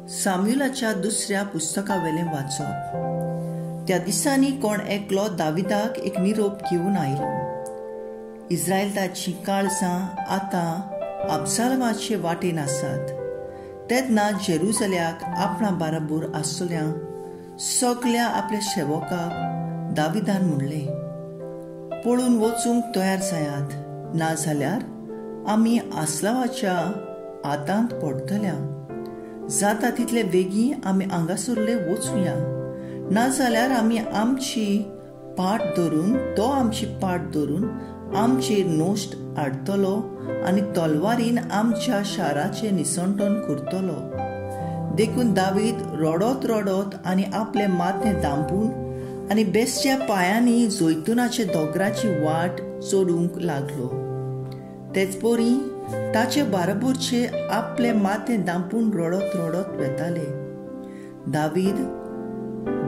साम्युलाच्या दुसऱ्या पुस्तकावेलें वाचप. त्या दिसांनी कोण एकलो दाविदाक एक निरोप घेवन आयलो. इस्रायलाचीं काळजां आतां अब्सालमाचे वाटेन आसात. तेन्ना जेरुजल्याक आपणा बाराबोर आसतल्या सगल्या आपल्या सेवकाक दाविदान म्हणलें, पळून वचूंक तयार जायात, नाजाल्यार आमी आसलावाच्या हातांत पडटल्या. जाता तितले बेगीन आमी हांगासरले वचुया, नाजाल्यार आमी आमची पाट धरून तो आमची पाट धरून आमचेर नश्ट हाडटलो आनी तलवारीन आमच्या शाराचें निसंटन करतलो. देखून दावीद रडत रडत आनी आपलें माथें दांपून आनी बेसच्या पांयांनी जैतुनाच्या दोंगराची वाट चडूंक लागलो. तेच परी ताचे बाराबोरचे आपलें माथें दांपून रडत रडत वेताले. दावीद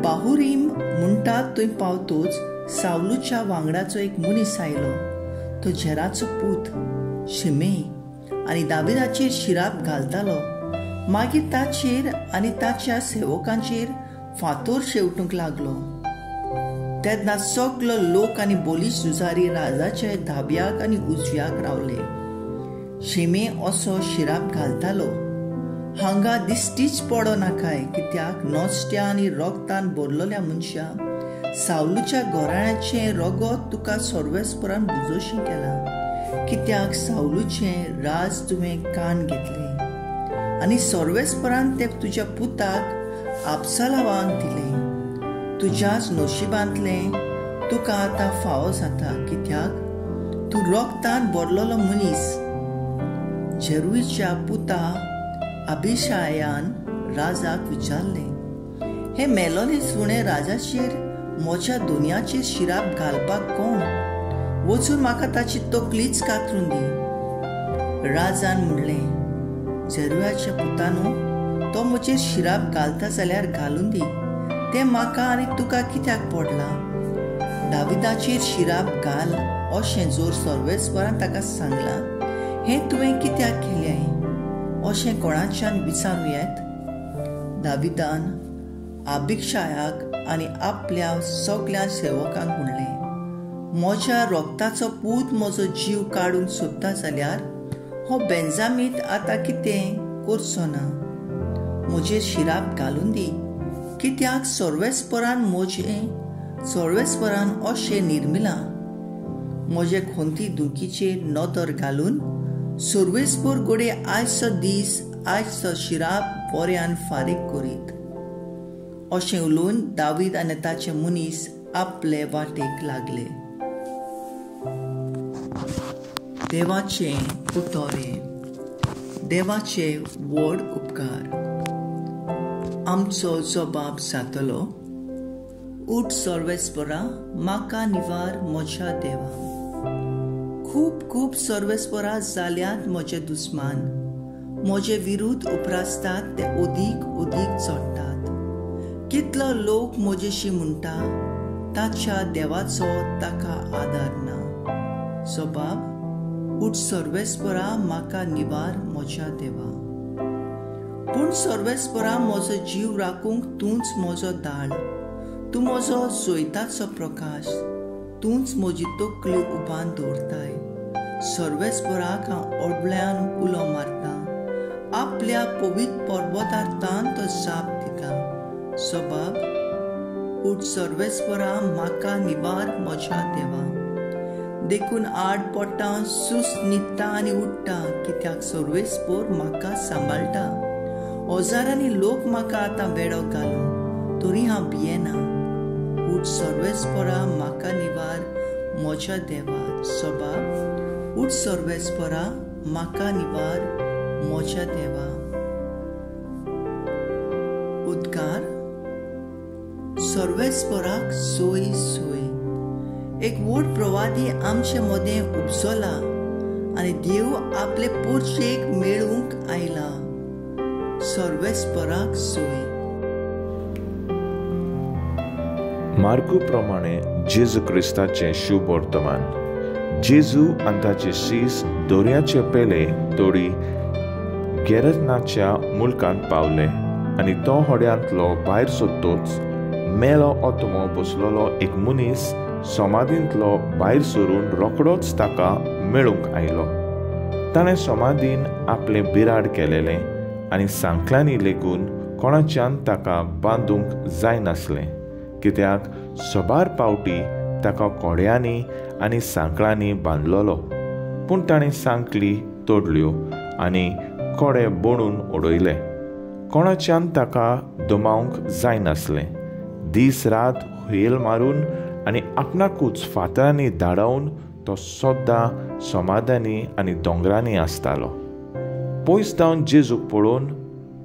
बाहुरीम म्हणटात थंय पावतोच सावलूच्या वांगडाचो एक मनीस आयलो. तो जेराचो पूत शिमे आनी दाविदाचेर शिराप घालतालो. मागीर ताचेर आनी ताच्या सेवकांचेर फातोर शेवटूंक लागलो. तेन्ना सगलो लोक आनी बोलीश झुजारी राजाच्या धाब्याक आनी उजव्याक रावले. शिमे असो शिराप घालतालो, हांगा दिश्टीच पडो नाकाय, कित्याक नश्ट्या आनी रोगतान भरलेल्या मनशा सावलूच्या घराण्याचें रगत तुका सर्वेस्परान बुजोशी केलां. कित्याक सावलूचें राज तुवें कान घेतलें आनी सर्वेस्परान तें तुज्या पुताक आपसालावांक दिलें. तुज्याच नशिबांतलें तुका आतां फावो जाता, कित्याक तूं रोगतान भरलेलो मनीस. जेरुईच्या पुता अभिशायान राजाक विचारलें, हे मेलोले सुणे राजाचेर म्हज्या दुनियाचेर शिराप घालपाक कोण? वचून म्हाका ताची तकलीच कातरून दी. राजान म्हणलें, जेरुयाच्या पुतानो, तो म्हजेर शिराप घालता जाल्यार घालून दी, तें म्हाका आनी तुका कित्याक पडलां? दाविदाचेर शिराप घाल अशें जोर सर्वेस्परान ताका सांगलां, हें तुवें कित्याक केलें अशें कोणाच्यान विचारूं येत? दाविदान अभिक्षायाक आनी आपल्या सगल्या सेवकांक म्हणलें, म्हज्या रोगताचो पूत म्हजो जीव काडूंक सोदता जाल्यार हो बेंजामीत आतां कितें करचो ना? म्हजेर शिराप घालून दी, कित्याक सर्वेस्परान म्हजें सर्वेस्परान अशें निर्मिलां. म्हजे खोंती दुखीचेर नदर घालून सर्वेस्पर गोडे आयचो दीस आयचो शिराप बऱ्यान फारीक करीत. अशें उलोवन दावीद आनी ताचे मनीस आपले वाटेक लागले. देवाचें उतोरें, देवाचे व्हड उपकार. आमचो जबाब जातलो, उठ सर्वेस्परा, म्हाका निवार म्हज्या देवा. खूब खूब सर्वेस्परा जाल्यात म्हजे दुस्मान, म्हजे विरुद्ध उप्रासतात ते अदीक अदीक चडटात. कितलो लोक म्हजेशी म्हणटा, ताच्या देवाचो ताका आदार ना. जबाब, उठ सर्वेस्परा, म्हाका निवार म्हज्या देवा. पूण सर्वेस्परा, म्हजो जीव राखूंक तूंच म्हजो दाळ, तूं म्हजो जैताचो प्रकाश, तूंच म्हजी तकली उबान दवरताय. सर्वेस्पराक हांव ओडल्यान उलो मारता, आपल्या पवित्र पर्वतार तान तो जाप दिता. जबाब, उठ सर्वेस्परा, म्हाका निवार म्हज्या देवा. देखून आड पडटा, सुस्त न्हिदता आनी उठ्ठा, कित्याक सर्वेस्पर म्हाका सांबाळटा. हजारांनी लोक म्हाका आतां वेडो घालूं, तरी हांव भियेना. उठ सर्वेस्परा, म्हाका निवार म्हज्या देवा. जबाब, उठ सर्वेस्परा, म्हाका निवार म्हज्या देवा. उद्गार, सर्वेस्पराक सोय सोय. एक व्हड प्रवादी आमचे मदें उपजला आनी देव आपले पोरशेक मेळूंक आयला. सर्वेस्पराक सोय. मार्कू प्रमाणे जेजू क्रिस्ताचें शुभ वर्तमान. जेजू आनी ताचे शीस दर्याचे पेले तोडी गेरनाच्या मुल्कांत पावले आनी तो होड्यांतलो भायर सोदतोच मेलो आत्मो बसलेलो एक मनीस समाधींतलो भायर सरून रोखडोच ताका मेळूंक आयलो. ताणें समाधीन आपलें बिराड केलेलें आनी सांकळ्यांनी लेगून कोणाच्यान ताका बांदूंक जायनासलें, कित्याक सबार पावटी ताका कोड्यांनी आनी सांकळांनी बांदलेलो. पूण ताणें सांकली तोडल्यो आनी कोडे बोणून उडयले. कोणाच्यान ताका दमावंक जायनासलें. दीस रात हुयेल मारून आनी आपणाकूच फातरांनी धाडावन तो सद्दां समाधानी आनी दोंगरांनी आसतालो. पयस धांवन जेजूक पळोवन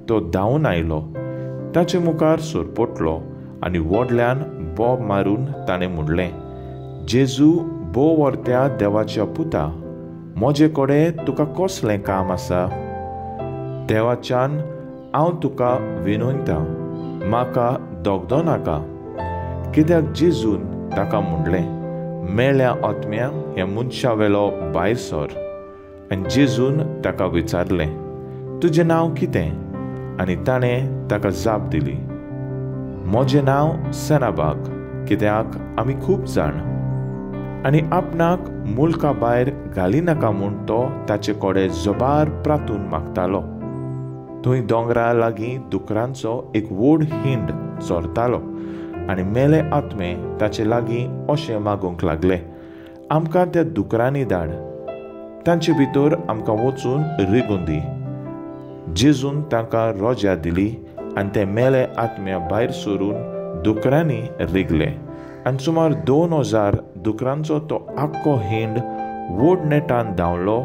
तो धांवून आयलो, ताचे मुखार सरपटलो आनी व्हडल्यान बोब मारून ताणें म्हणलें, जेजू भोव वर्त्या देवाच्या पुता, म्हजे कडेन तुका कसलें काम आसा? देवाच्यान हांव तुका विनयता, म्हाका दगदो नाका. कित्याक जेजून ताका म्हणलें, मेळ्या आत्म्या ह्या मनशा वेलो भायर सर. आनी जेजून ताका विचारलें, तुजें नांव कितें? आनी ताणें ताका जाप दिली, म्हजें नांव सेनाबाग, कित्याक आमी खूब जाण. आनी आपणाक मुल्का भायर घालिनाका म्हूण तो ताचे कडेन जबार प्रातून मागतालो. थंय दोंगरा लागीं दुकरांचो एक व्हड हिंड चरतालो आनी मेले आत्मे ताचे लागीं अशें मागूंक लागले, आमकां त्या दुकरांनी धाड, तांचे भितर आमकां वचून रिगून दी. जेजून तांकां रोजा दिली आनी ते मेले आत्म्या भायर सरून दुकरांनी रिगले आनी सुमार 2000 दुकरांचो तो आख्खो हिंड व्हड नेटान धांवलो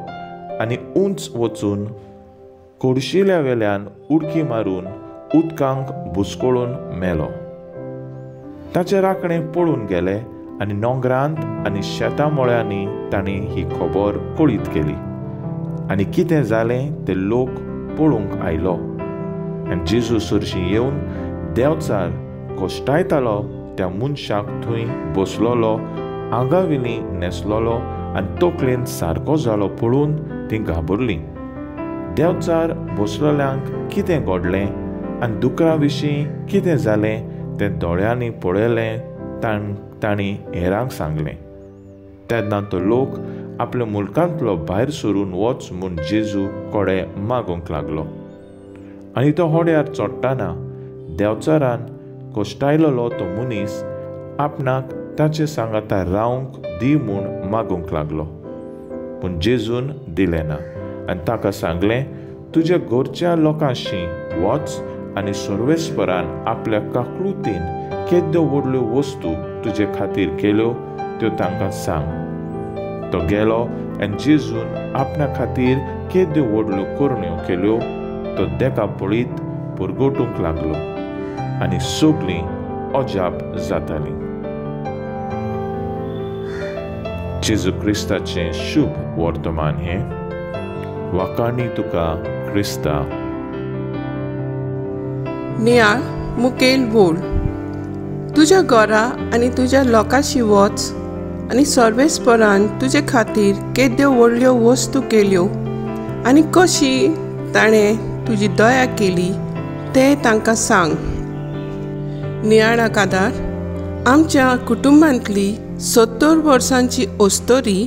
आनी उंच वचून कोडशिल्या वेल्यान उडकी मारून उदकांक बुसकोळून मेलो. ताचे राखणे पळून गेले आनी नोंगरांत आनी शेतां मळ्यांनी तांणी ही खबर कळीत केली आनी कितें जालें तें लोक पळोवंक आयलो. आनी जेजू सरशी येवन देंवचार कश्टायतालो त्या मनशाक थंय बसलेलो, आंगावेली न्हेसलेलो आनी तकलेन सारको जालो पळोवन तीं घाबरलीं. देंवचार बसलेल्यांक कितें घडलें आनी दुकरा विशीं कितें जालें तें दोळ्यांनी पळयलें तांणी हेरांक सांगलें. तेन्ना तो लोक आपल्या मुल्कांतलो भायर सरून वच म्हूण जेजू कडेन मागूंक लागलो. आनी तो होड्यार चडटना देंवचारान कश्टायलेलो तो मनीस आपणाक ताचे सांगाता रावंक दी म्हूण मागूंक लागलो. पूण जेजून दिलें ना आनी ताका सांगलें, तुज्या घरच्या लोकांशी वच आनी सर्वेस्परान आपल्या काकळुतीन केद्यो व्हडल्यो वस्तू तुजे खातीर केल्यो त्यो तांकां सांग. तो गेलो आनी जेजून आपणा खातीर केद्यो व्हडल्यो करण्यो केल्यो तो देका पळयत परगटूंक लागलो आनी सगळीं अजाप जातालीं. जेजू क्रिस्ताचें शुभ वर्तमान हें. वाखाणी तुका क्रिस्ता. नियाळ मुखेल बोल. तुज्या घरा आनी तुज्या लोकांशी वच आनी सर्वेस्परान तुजे खातीर केद्यो व्हडल्यो वस्तू केल्यो आनी कशी ताणें तुजी दया केली तें तांकां सांग. नियाळाक आदार आमच्या कुटुंबांतली 70 वर्सांची अस्तोरी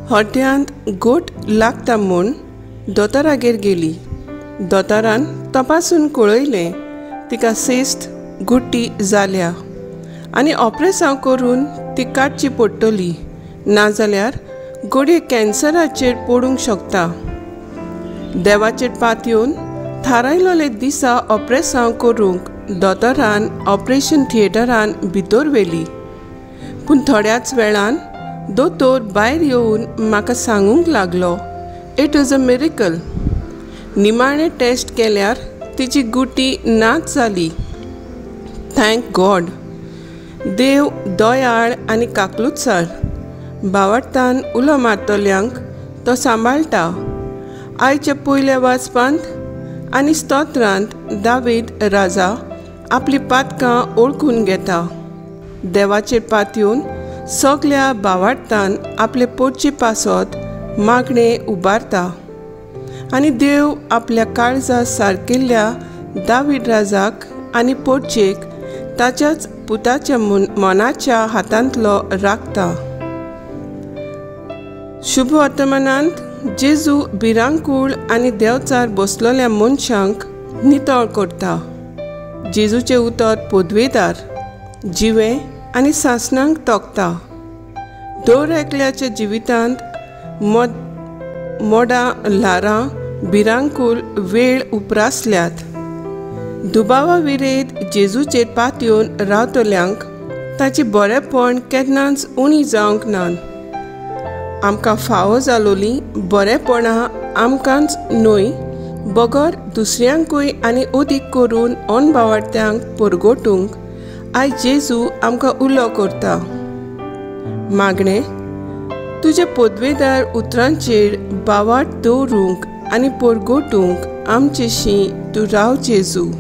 हड्ड्यांत गोट लागता म्हूण दोतोरागेर गेली. दोतोरान तपासून कळयलें तिका सेस्त गुटी जाल्या आनी ऑपरेसांव करून ती काडची पडटली, नाजाल्यार घडये कॅन्सराचेर पडूंक शकता. देवाचेर पातयेवन थारायलेले दिसा ऑपरेसांव करूंक दोतोरान ऑपरेशन थिएटरान भितर व्हेली. पूण थोड्याच वेळान दोतोर भायर येवन म्हाका सांगूंक लागलो, it is a miracle. निमाणें टेस्ट केल्यार तिची गुटी नाच जाली. Thank God. देव दयाळ आनी काकलुतसार. भावार्थान उलो मारतल्यांक तो सांबाळटा. आयच्या पयल्या वाचपांत आनी स्तोत्रांत दावीद राजा आपली पातकां ओळखून घेता. देवाचेर पातयेवन सगल्या भावार्थान आपले पोटचे पासत मागणें उबारता आनी देव आपल्या काळजा सारकिल्ल्या दावीद राजाक आनी पोटचेक ताच्याच पुताच्या मनाच्या हातांतलो राखता. शुभ वर्तमानांत जेजू भिरांकूळ आनी देंवचार बसलेल्या मनशांक नितळ करता. जेजूचें उतर पदवेदार, जिवें आनी सासणांक तोखता. दर एकल्याच्या जिवितांत मोडां, ल्हारां, भिरांकूळ वेळ उप्रासल्यात. दुबावा विरेत जेजूचेर पातयेवन रावतल्यांक ताचें बरेपण केन्नाच उणी जावंक ना. आमकां फावो जालोलीं बरेपणां आमकांच न्हय बगर दुसऱ्यांकूय आनी अदीक करून अनभावार्थ्यांक परगटूंक आयज जेजू आमकां उलो करता. मागणें, तुज्या पदवेदार उतरांचेर भावार्थ दवरूंक आनी परगटूंक आमचेशी तूं राव जेजू.